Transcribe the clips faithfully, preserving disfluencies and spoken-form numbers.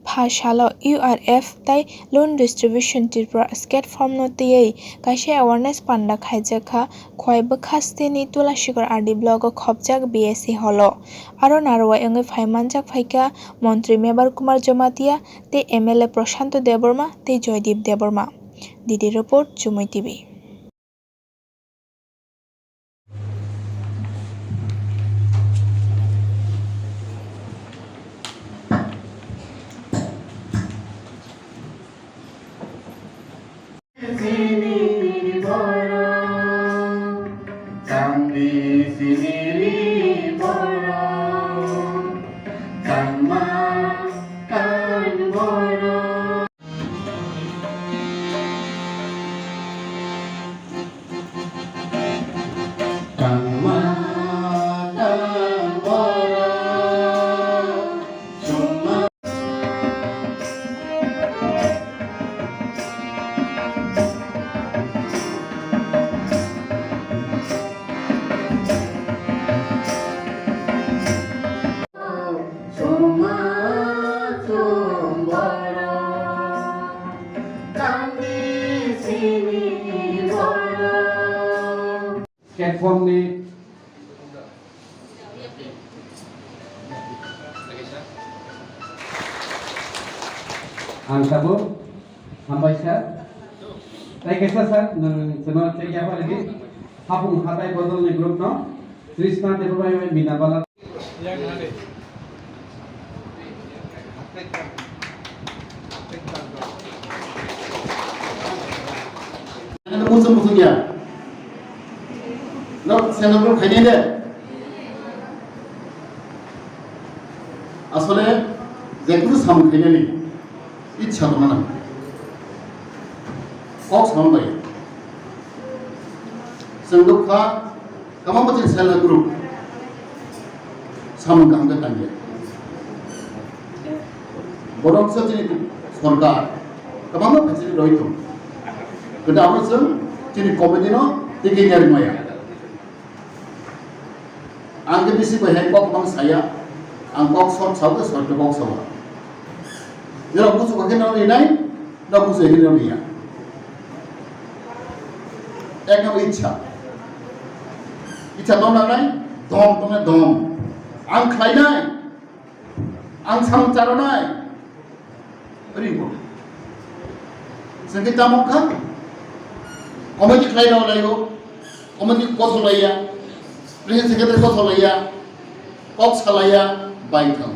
Ha salo U R F tei Loan Distribution Tripura Skate Form no twiwi kaisa awareness panda khaijakha Khowai bwkha state ni Tulasikor R D block o khopjak B S C hall o. Aro narwai wngwi phai manjak phaikha Montri Mebar Kumar Jamatia tei M L A Prashanto Debbarma tei Joydeep Debbarma. D D report, Chumui T V. Skate Form ni ang sabo hambai sir. Tai kaisa sir, nwng chwngno check ya phalidi. Hapung hatai bodol ni group no Krishna Debbarma bai Mina Bala. Ano muchung muchung ya. No, seno ko khaine de. Asole, jekunu samung khainani ichha tongna nang. Kok samung bai. Chwng dokha, Kwbangma chini self help group samung kaham khe tangya. Borok se chini sorkar kwbangma facility rwi tong. Kintu abo chwng chini committee no tigi ya rimaya. Ang khe bisi bai hai kok bang saya, ang kok short sao khe short khe kok sao. Jora busu khe no rinai, Nok bujo hino niya. Ekdom ichha. Ichha tong nangnai, dom tongnai dom. Ang khlainai. Ang samung charonai. Ringo. Sengke chamung kha. Committee khlai rw laio. Committee kotholaiya. President secretary kotholaiya. Kok salaiya. Bai thang.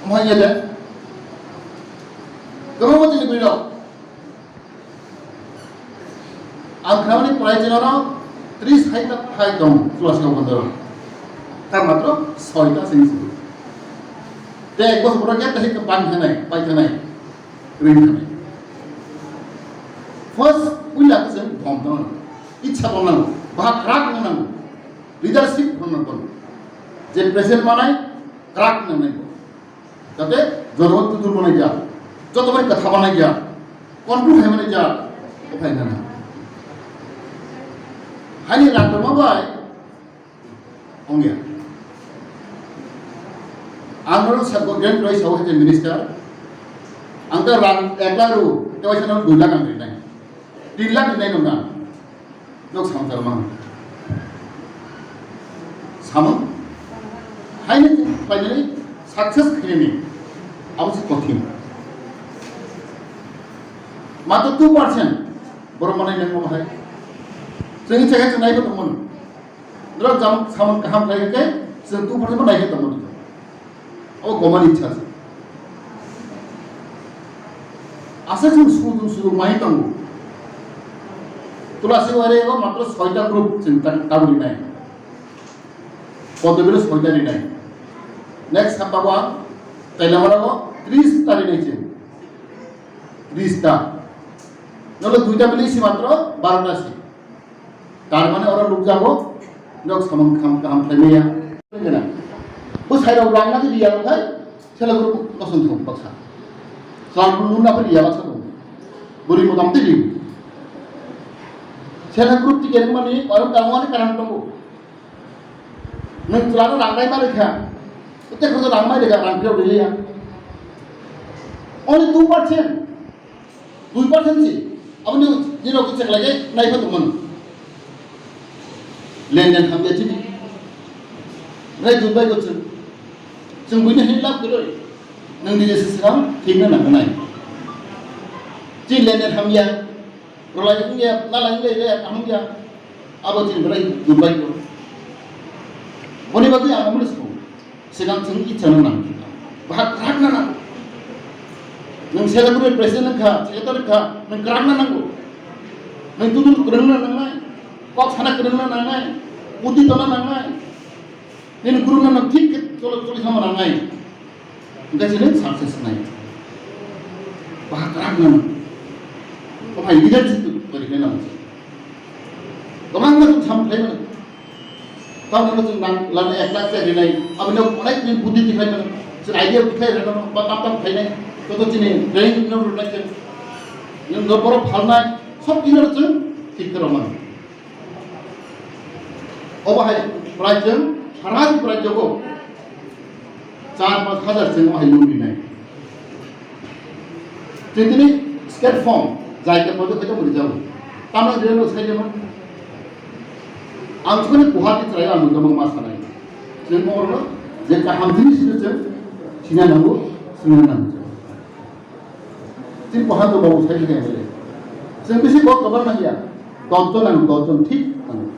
Omo hai le. Kwbangma chini bwrwi rok. Ang khnamani prai chwngno tris hai ta phai tong, Tulasingha Bondoro. Ta matro soi ta sini sini. Te ek bosor pore gate hai ta ban thanai, pai thanai, ring thanai. First, puila khe chwng thom tong, ichha tong nango, bahai kwrak wng nango, leadership wng nango. Je president manai, kwrak wng nango. Jate jonogo tutur manai ja, joto bai kwtha manai ja, control hai manai ja, ophai nana. Hani rang tongma bai ongya. Ang norok sabo grand roi sabo hai minister. Ang ta rang ek lakh ru, te waisa norok dui lakh ang rinai. Tin lakh rinai nong na. Nok samung charo mano. Samung haino finally success khainani abo se kothin. Matro two percent borok manai nang mo hai. Chwng chakha chwng nai ko tongmano. Norok jam samung kaham khlai khe chwng two percent bo nai khe tongmano. O gomani ichha se. Asa chwng sudu sudu mai tongo. Tulasi wari o matro soita group chwng ta-, tabuk rinai. Kodobilo soita rinai. Next hapta o ang Tailamara o tris ta rinai chwng. Tris ta. Nolo duita bili si matro baro ta si. Tar mane oro nukjago, nok samung kaham, kaham khlai maya. Bo sai rok rang nang riya rok hai, sela group kosom thong baksa. Sal bu nuna phi riya baksa dong. Buri motam twi ri. Sela group ti ger mani, oro tamo ani karan tongo. Nung tulano rang nai ma rikha. Te khoroksa rang mai rikha, rang phiyok riliya. Only two percent, dui percent si. Aboni nirok kisa khlai khe nai pha tongmano. Lenden hamya chini. Rai Dubai go chwng. Chwng buini hin lab kwrwi. Nwng nini se swkang thikna nangnai. Chini lenden hamya. Rwlai wngya, nalai wngya, ya, kaham ya. Abo chini belai Dubai go. Boni bagwi ang omono sabo. Swkang chwng ichano nang. Bahai kwrak na nang. Nwng celebrity president wngkha, secretary wngkha, nwng kwrak na nango. Nwng tudul kwrwng na nangnai. Kok sana kwrwng na nangnai. Buddhi tona nangnai. Nini guru no thik khe cholo choli thangma nangnai. Hingke chini success nai. Bahai kwrak nang. Ophai leadership twi khe nang. Kwbangma chwng sam khlai mano. Tamoni chwng nang lana ek lakh chai rinai. Aboni onek din buddhi tikhai mano. Chwng idea tikhai rwna ba tam tam khainai. Joto chini training no rwnai chwng. Nwng no borok phalnai. Sob tino chwng thik khe rw mano. Obo hai prai chwng sara Tripura jogo char panch hajar chwng obo hai loan rinai. Chwng tini state form jai khe photo khe tongwi rijao. Tamno relo sai rema. Ang chukuni Guwahati chwrai ang nungkha ma sanai. Chwng borokno je kaham jinis sino chwng sina nango, swngna nango. Chini Bohando babu sai khe M L A. Chwng bisi kok kwbangma hiya. Dotjon ang dotjon thik ang.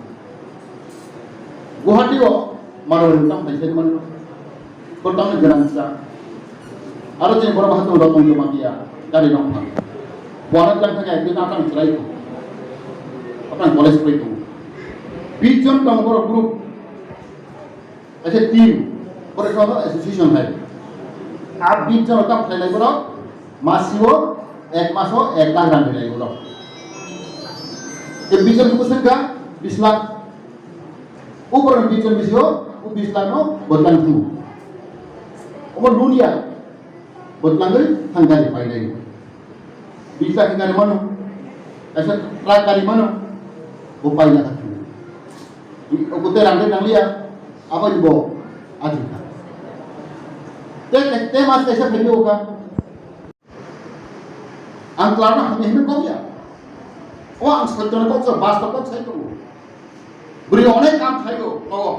Guwahati o Marwari tang phai sai mano. Bo tang gwnang sa. Aro chini borok bahan tong dotjon joma hiya. Gari rok phang. Buana tang thang ai tang chwrai ko. Apang college pori ko. Bish jon tong borok group. Kaisa team, borok khe association hai. Aa bish jon tam khlailai borok, masio, ek maso ek lakh rang rilai borok. Tei bish jon bwswk kha bish lakh. O borok bish jon bisio, o bish lakh no bwtlang thung. Omo lunia, bwtlangwi thang gari pailai. Bish lakh gari mano, kaisa truck gari mano, bo paila kha thung. Obo tei rang de nang liya, abo ni bo aji kha. Te, te mas kaisa phai o kha. Ang twlang no hamya hinwi kok ya. O ang sotto no kok sa, bastop kok sai tongo. Bwrwi onek kam khlai o, nogo.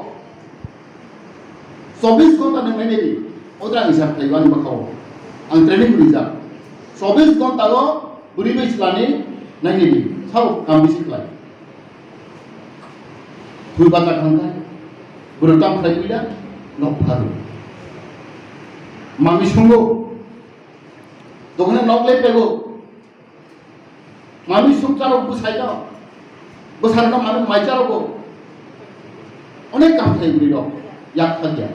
Chobbish ghonta nang nainai di. O da ang hisab khlai o ani bwkha o. Ang training rijak. Chobbish ghonta o bwrwi bai chwlani nainai di. Sao kam bisi khlai. Thwi bata thangkha. Bwrwi kam khlai puila nok pharo. Mami sungo. Dokna nok le pego. Mami sung charo bwsai no. Bwsai no mami mai charo bo. Onek kam thai bwrwi rok. Yak thak ya.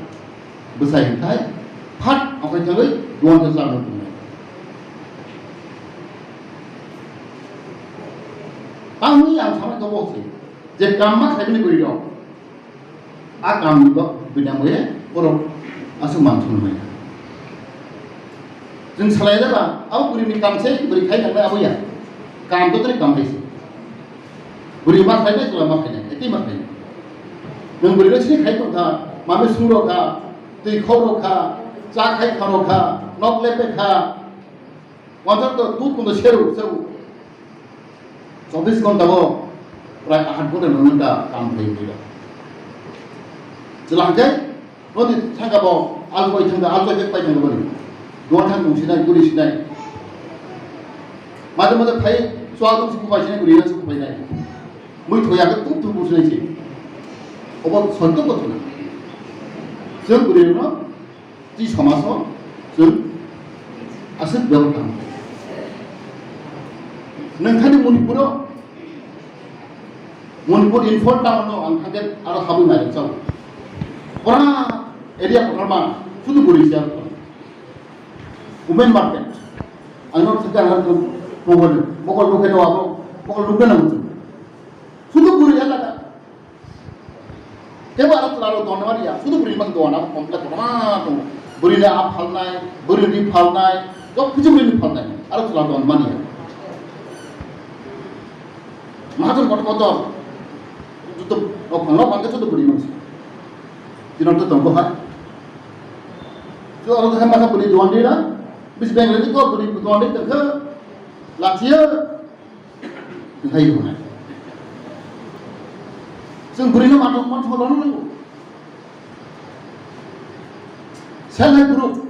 Bwsai hwn thai. Phat okai thangwi duan thang charo no. Tangwi ang sama to bo se. Je kam ma khai bini bwrwi rok. A kamni bo bini mui borok aswk mansong maya. Chwng salai da ba, abo bwrwi ni kam se bwrwi khai nang abo ya. Kam to tini kam hai se. Bwrwi ma khai nai, chwla ma khai nai, eti ma khai nai. Nwng bwrwi no sini khai tong kha, mami sung rok kha, twi khok rok kha, cha khai kha rok kha, nok lepe kha. Wansok to dud kondo seru, seru. Chobbish ghonta o prai ahat ghonta, noi ghonta kam khlai wngo. Chwla hwnkhe, nodi thangka bo, alkoi thangka, alkoi bag pai thangka boni. Duan thang tong sinai, guri sinai. Maje maje phai, chwal tong si kupai sinai, guri sinai, kupai nai. Mui thoya khe tup tup sinai si. Obo sonto ko thuna. Chwng guri no, Twi somajo chwng aswk bebak tang. Nangthani Manipuro, Manipur Imphal town no ang thangkhe aro habwi mairum chao. Pura area kotorma sudu guri siya. Women market. Ang no thangkhe ang no mokol, mokol nukhe no abo, mokol nukhe no muchung. Sudu guri elaka. Tebo aro chwla rok don mani ya, sudu bwrwi mang don, abo complete kotorma tongo. Bwrwi ni a phalnai, bwrwi ni phalnai, job kichu bwrwi ni phalnai, aro chwla don mani ya. Mahajon kotor kotor, joto rok phangno bangkhe joto bwrwi mang si. Tino to tongo ha. Jo aro khe masa bwrwi don di na. Bisi beng redi ko buri buton de tengke. Lachia. Hai hona. Sing buri no matok matok lo no. Self help group.